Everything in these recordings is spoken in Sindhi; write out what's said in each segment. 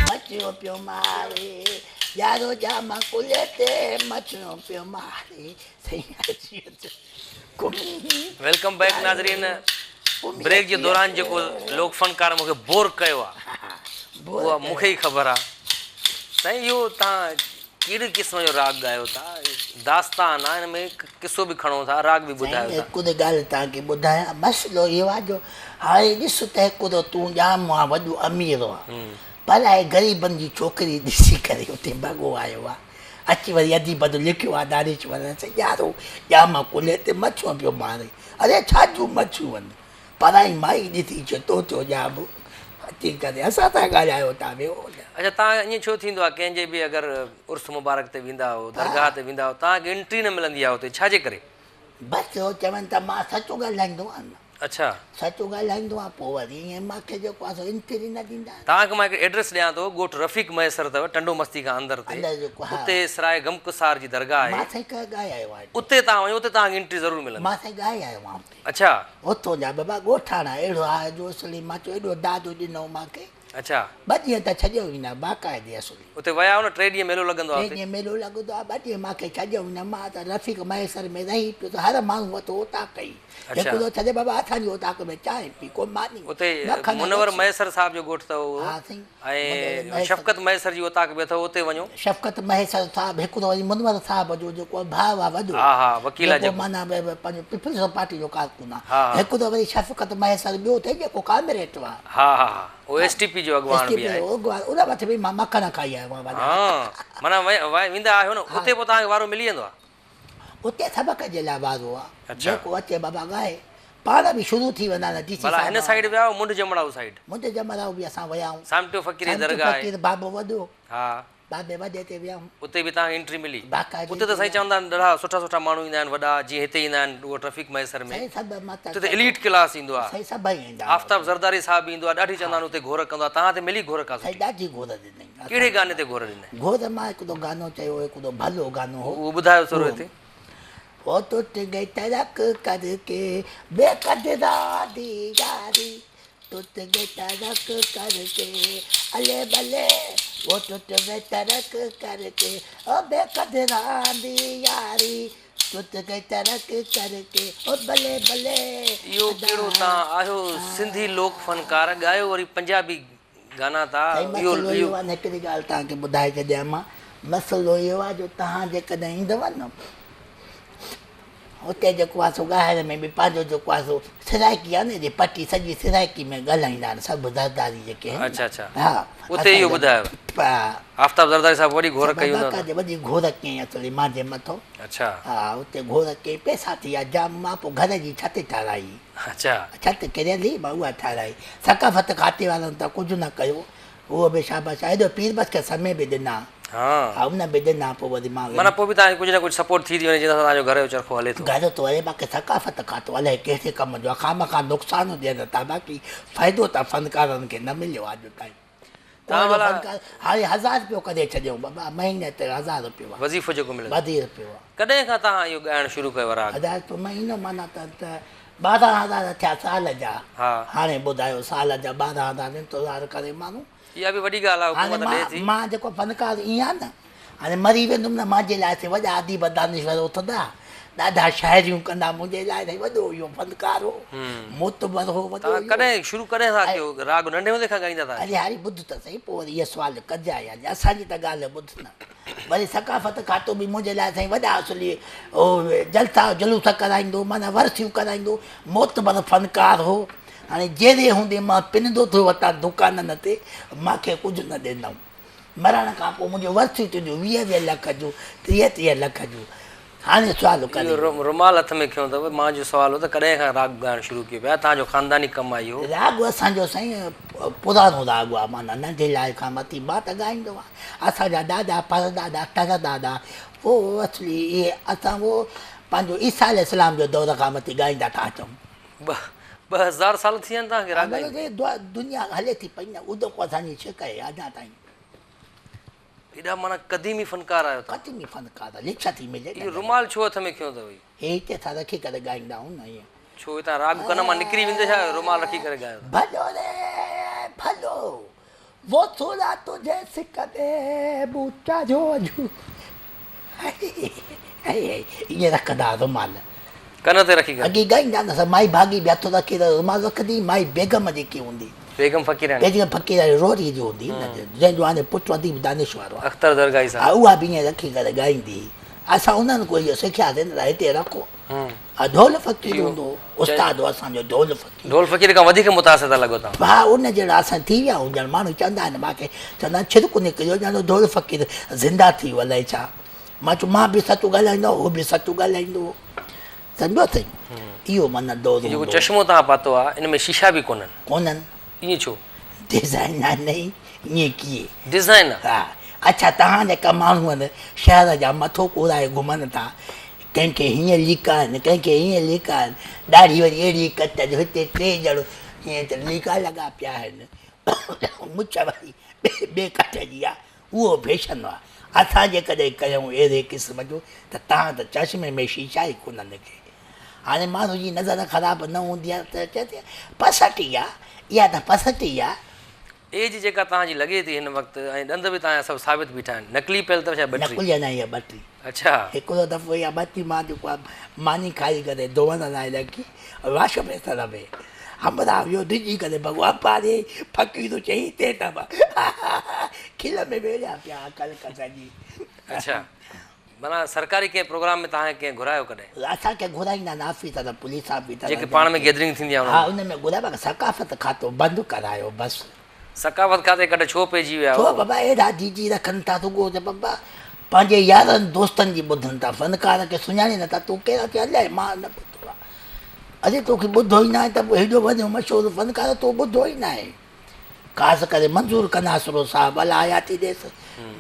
مڇيون پيو ماري يارو ڄام ڪلهي تي مڇيون پيو ماري سائين اچي اچ. Welcome back ناظرين بريڪ جي دوران جيڪو لوڪ فنڪار مونکي بور ڪيو آ اها مونکي ئي خبر آ سائين اهو تان ڪهڙي قسم جو راڳ ڳايو ٿا داستان آ ان ۾ قصو به کڻو ٿا راڳ به ٻڌايو ٿا. هڪ ڳالهه توهان کي ٻڌايان مسئلو اهو آ جو هاڻي ڏس ته هڪڙو تون ڄام آ وڏو امير آ پر آهي غريبن جي ڇوڪري ڏسي ڪري اتي ڀڳو آيو آ اچي وري اديبن لکيو آ دانشورن سيارو ڄام ڪلهي تي مڇيون پيو ماري. اري ڇا جون مڇيون هن؟ پرائي مائي ڏسي چتو ٿيو ڄام اچي ڪري اسان سان ڳالهايو تان ويو نه. اڇا تان ائين ڇو ٿيندو آ ڪنهن جي به اگر عرس مبارڪ تي ويندا آهيو درگاهه تي ويندا آهيو تان کي انٽري نه ملندي آ اتي ڇا جي ڪري؟ بس هو چون ته مان سچ ڳالهائيندو آهيان نه. اڇا. سچ ڳالهائيندو آهيان پوء وري ائين مان کي جيڪو آهي سو انٽري نه ڏيندا آهن. توهان کي مان هڪ ايڊريس ڏيان ٿو ڳوٺ رفيق مهيسر اٿو ٽنڊو مستي کان اندر تي اتي سراء غمڪسار جي درگاهه آهي. مان سائين ڳائي آيو آهيان. اتي توهان وڃو اتي توهان کي انٽري ضرور ملندي. مان سائين ڳائي آيو آهيان اتي. اڇا. اتو جا بابا ڳوٺاڻا اهڙو آهي جو اصلي مان چيو ايڏو داد ڏنو مان کي. اڇا. ٻه ڏينهن ته ڇڏيو ئي نه باقاعدي اصلي. اتي ويا آهيو نه ٽي ڏينهن ميلو لڳندو آهي اتي. ٽي ڏينهن ميلو لڳندو آهي ٻه ڏينهن مان کي ڇڏيو ئي نه مان ته رفيق مهيسر ۾ رهي پيس هر ماڻهو اٿو اوطاق ڪئي هڪڙو ڇڏي بابا اسان جي اوطاق ۾ چانهه پي ڪو ماني اتي منور مهيسر صاحب جو ڳوٺ اٿو اهو ۽ شفقت مهيسر جي اوطاق به اٿو اتي وڃو. شفقت مهيسر صاحب هڪڙو وري منور صاحب جو جيڪو ڀاء آهي وڏو ها ها وڪيل آهي جيڪو معنيٰ پنهنجو پيپلز پارٽي جو ڪارڪن آهي هڪڙو وري شفقت مهيسر ٻيو اٿئي جيڪو ڪامريڊ آهي. ها ها ها اهو ايس ٽي پي جو اڳواڻ به آهي. ان وٽ به مان مکڻ کائي آيو آهيان وڏا. ها معنيٰ ويندا آهيو نه اتي پوء توهان کي وارو ملي ويندو آهي. اتي سبق جي لاء وارو آهي جيڪو اچي بابا ڳائي پاڻ به شروع ٿي ويندا آهن ڊي سي ڀلا هن سائيڊ ويا آهيو منڍ جمڙائو سائيڊ. منڍ جمڙائو به اسان ويا آهيون. سامٽيو فقير جي درگاهه آهي. سامٽيو فقير بابو وڏو. ها. بابي وڏي تي ويا آهيون. اتي به توهان کي انٽري ملي. باقاعدي اتي ته سائين چوندا آهن ڏاڍا سٺا سٺا ماڻهو ايندا آهن وڏا جيئن هتي ايندا آهن ڳوٺ رفيق مهيسر ۾ سائين سڀ ماتا اتي ته اليٽ ڪلاس ايندو آهي. سائين سڀئي ايندا آهن. آفتاب زرداري صاحب به ايندو آهي ڏاڍي چوندا آهن اتي گهور ڪندو آهي توهان تي ملي گهور ڪا سٺي. سائين ڏاڍي گهور ڏنائين. ڪهڙي گاني تي گهور ڏنائين. گهور مان هڪڙو گانو چيو هڪڙو ڀلو گانو هو. اهو ٻڌايو ٿورو هتي. هو ٽوٽ گئي ترڪ ڪر ڪي بي قدرا the ياري ٽوٽ گئي ترڪ ڪر ڪي الي بلي هو ٽوٽ گئي ترڪ ڪر ڪي او بي قدرا the ياري ٽوٽ گئي ترڪ ڪر ڪي او بلي بلي. اهو ڪهڙو تان آهيو سنڌي لوڪ فنڪار ڳايو وري پنجابي گانا ٿا سائين اهو مسئلو اهو اهو آهي نه هڪڙي ڳالهه توهان کي ٻڌائي ڇڏيان مان مسئلو اهو آهي جو توهان جيڪڏهن ايندؤ نه اتي جيڪو آهي سو ڳائڻ ۾ به پنهنجو جيڪو آهي سو سرائڪي آهي نه هيڏي پٽي سڄي سرائڪي ۾ ڳالهائيندا آهن سڀ زرداري جيڪي آهن اڇا اڇا ها اتي اهو ٻڌايو آفتاب زرداري صاحب وڏي گهور ڪئي هوندو وڏي گهور ڪيائين اصلي مانجي مٿو اڇا ها اتي گهور ڪيائين پئسا ٿي ويا جام مان پوء گهر جي ڇت ٺاراهي اڇا. ڇت ڪريل هئي مان اها ٺاراهي. ثقافت کاتي وارن ته ڪجهه نه ڪيو. اهو به شاباش آهي جو پير بخش کي سمي به ڏنا. ها. ان به ڏنا پوء وري مان معنيٰ پوء به توهان کي ڪجهه نه ڪجهه سپورٽ ٿي ٿي وڃي جنهن سان توهان جو گهر جو چرخو هلي ٿو. گهر ٿو هلي باقي ثقافت کاتو الائي ڪهڙي ڪم جو آهي خوامخواه نقصان ڏين ٿا باقي فائدو ته فنڪارن کي نه مليو آهي اڄ تائين. توهان ڀلا هاڻي هزار رپيو ڪري ڇڏيائون بابا مهيني تي هزار رپيو آهي. وظيفو جيڪو ملندو. وظيفو آهي. ڪڏهن کان توهان اهو ڳائڻ شروع ڪيو راڳ؟ هزار رپيو مهينو معنيٰ ته 12 هزار ٿيا سال جا. ها. هاڻي ٻڌايو سال جا 12 هزار انتظار ڪري ماڻهو. اها به وڏي ڳالهه آهي حڪومت ڏئي ٿي. هاڻي مان جيڪو فنڪار ائين آهي نه هاڻي مري ويندم نه مانجي لاء سائين وڏا اديب دانشور اٿندا ڏاڍا شاعريون ڪندا منهنجي لاء سائين وڏو اهو فنڪار هو معتبر هو وڏو توهان ڪڏهن شروع ڪڏهن کان ڪيو راڳ ننڍي هوندي کان ڳائيندا ٿا اچو. اري هاري ٻڌ ته سهي پوء وري اهي سوال ڪجانء يعني اسان جي ته ڳالهه ٻڌ نه وري ثقافت کاتو به منهنجي لاء سائين وڏا اصلي هو جلسا جلوس ڪرائيندو معنيٰ ورسيون ڪرائيندو معتبر فنڪار هو هاڻي جيئري هوندي مان پنندو ٿو وتان دڪانن تي مانکي ڪجهه نه ڏنائون. مرڻ کان پوء منهنجون ورسيون ٿينديون ويهه ويهه لک جون، ٽيهه ٽيهه لک جون. هاڻي سوال ڪري. اهو رومال هٿ ۾ کنيو اٿو. مان جو سوال هو ته ڪڏهن کان راڳ ڳائڻ شروع ڪيو پيا؟ توهان جو خانداني ڪم آهي اهو. راڳ اسان جو سائين پراڻو راڳ آهي معنيٰ ننڍي لاء کان وٺي مان ته ڳائيندو آهيان. اسان جا ڏاڏا پر ڏاڏا تر ڏاڏا اهو اصلي اهي اسان اهو پنهنجو عيسيٰ عليه السلام جو دور کان وٺي ڳائيندا ٿا اچون. 2000 سال ٿي ويا آهن توهان کي راڳ ڳائيندي. دنيا هلي ٿي پئي نه ادو اسان جي ڇڪ آهي اڃا تائين. ايڏا معنيٰ قديمي فنڪار آهيو توهان. قديمي فنڪار لکيا ٿي ملي. اهو رومال ڇو هٿ ۾ کنيو اٿو هي؟ هي هتي اسان رکي ڪري ڳائيندا آهيون نه ائين. ڇو هتان راڳ ڪن مان نڪري ويندو ڇا رومال رکي ڪري ڳايو ته. ڀلو ري ڀلو وو ٿورا تنهنجي سڪ ۾ مون چاڙهيو اڄ ائين رکندا ها رومال. ڪن تي رکي ڪري. اڳي ڳائيندا نه مائي ڀاڳي به هٿ رکي رومال رکندي مائي بيگم جيڪي هوندي. بيگم فقيراڻي. بيگم فقيراڻي روهڙي جي هوندي نه جنهن جو هاڻي پٽ اديب دانشور آهي. اختر درگاهي صاحب. ها اها به ائين رکي ڪري ڳائيندي هئي. اسان انهن کان اهو سکياسين ته هتي رکو. ها ڍول فقير هوندو هو استاد هو اسان جو ڍول فقير. ڍول فقير کان وڌيڪ متاثر ٿا لڳو توهان. ها ان جهڙا اسان ٿي ويا آهيون ڄڻ ماڻهو چوندا آهن مان کي چوندا آهن ڇرڪ نڪري ويو ڄڻ ڍول فقير زنده ٿي ويو الائي ڇا مان چيو مان به سچ ڳالهائيندو هو به سچ ڳالهائيندو هو سمجهو اٿئي اهو معنيٰ دور جيڪو چشمو توهان پاتو آهي ان ۾ شيشا به ڪونهن. ڪونهن. ائين ڇو؟ ڊزائن آهي نه ائين ڪيئن؟ ڊزائن آهي. ها اڇا توهان جيڪا ماڻهو آهن شهر جا مٿو ڪوڙائي گهمن ٿا ڪنهن کي هيئن ليڪا آهن ڪنهن کي هيئن ليڪا آهن ڏاڙهي وري اهڙي ڪٽ جو هتي ٽي ڄڻ هيئن ته ليڪا لڳا پيا آهن مڇ وري ٻي ڪٽ جي آهي اهو فيشن آهي اسان جيڪڏهن ڪيون اهڙي قسم جو ته توهان ته چشمي ۾ شيشا ئي ڪونهن ڪي هاڻي ماڻهو جي نظر خراب نه هوندي آهي ته چئي ٿي پسٽي آهي اها ته پسٽي آهي. ايج جيڪا توهان جي لڳي ٿي هن وقت ۽ ڏند به توهان جا سڀ ثابت بيٺا آهن نقلي پيل اٿو ڇا ٻٽي؟ نقلي نه اها ٻٽي. اڇا. هڪڙو دفعو اها ٻٽي مان جيڪو آهي ماني کائي ڪري ڌوئڻ لاء رکي واش بيسن ۾ همراهه ويو ڊڄي ڪري ڀڳو ابا ري فقير چئي هتي ته کل ۾ ويڙهيا پيا ڪلڪ سڄي. اڇا. معنيٰ سرڪاري ڪنهن پروگرام ۾ توهان کي ڪنهن گهرايو ڪڏهن؟ اسان کي گهرائيندا آهن آفيسر پوليس آفيسر جيڪي پاڻ ۾ گيدرنگ ٿيندي آهي ها ان ۾ گهرائي باقي ثقافت کاتو بند ڪرايو بس. ثقافت کاتي ڪڍ ڇو پئجي ويا ڇو بابا اهڙا جي جي رکن ٿا رڳو ته بابا پنهنجي يارن دوستن جي ٻڌن ٿا فنڪار کي سڃاڻين نٿا تون ڪير آهين الائي مان نه ٻڌو آهي اڙي توکي ٻڌو ئي ناهي ته پوء هيڏو وڏو مشهور فنڪار تو ٻڌو ئي ناهي. خاص ڪري منظور ڪناسرو صاحب الله حياتي ڏيس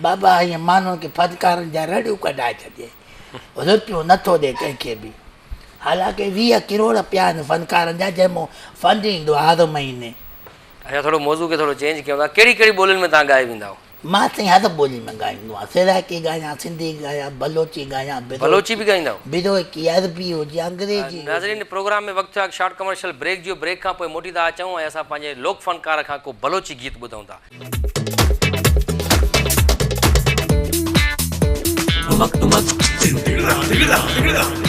بابا ائين ماڻهن کي فنڪارن جا رڙيون ڪڍائي ڇڏي رپيو نٿو ڏي ڪنهن کي به حالانڪه 20 ڪروڙ پيا آهن فنڪارن جا جنهن مان فنڊ ايندو آهي هر مهيني. اڇا ٿورو موضوع کي ٿورو چينج ڪيون ٿا ڪهڙي ڪهڙي ٻولين ۾ توهان ڳائي ويندا آهيو؟ مان سائين هر ٻولي ۾ ڳائيندو آهيان سرائيڪي ڳايان سنڌي ڳايان بلوچي ڳايان بلوچي به ڳائيندا آهيو؟ بروهڪي عربي هجي انگريزي هجي. ناظرين پروگرام ۾ وقت ٿيو آهي هڪ شارٽ ڪمرشل بريڪ جو بريڪ کان پوء موٽي ٿا اچون ۽ اسان پنهنجي لوڪ فنڪار کان ڪو بلوچي گيت ٻڌون ٿا. ٽمڪ ٽمڪ.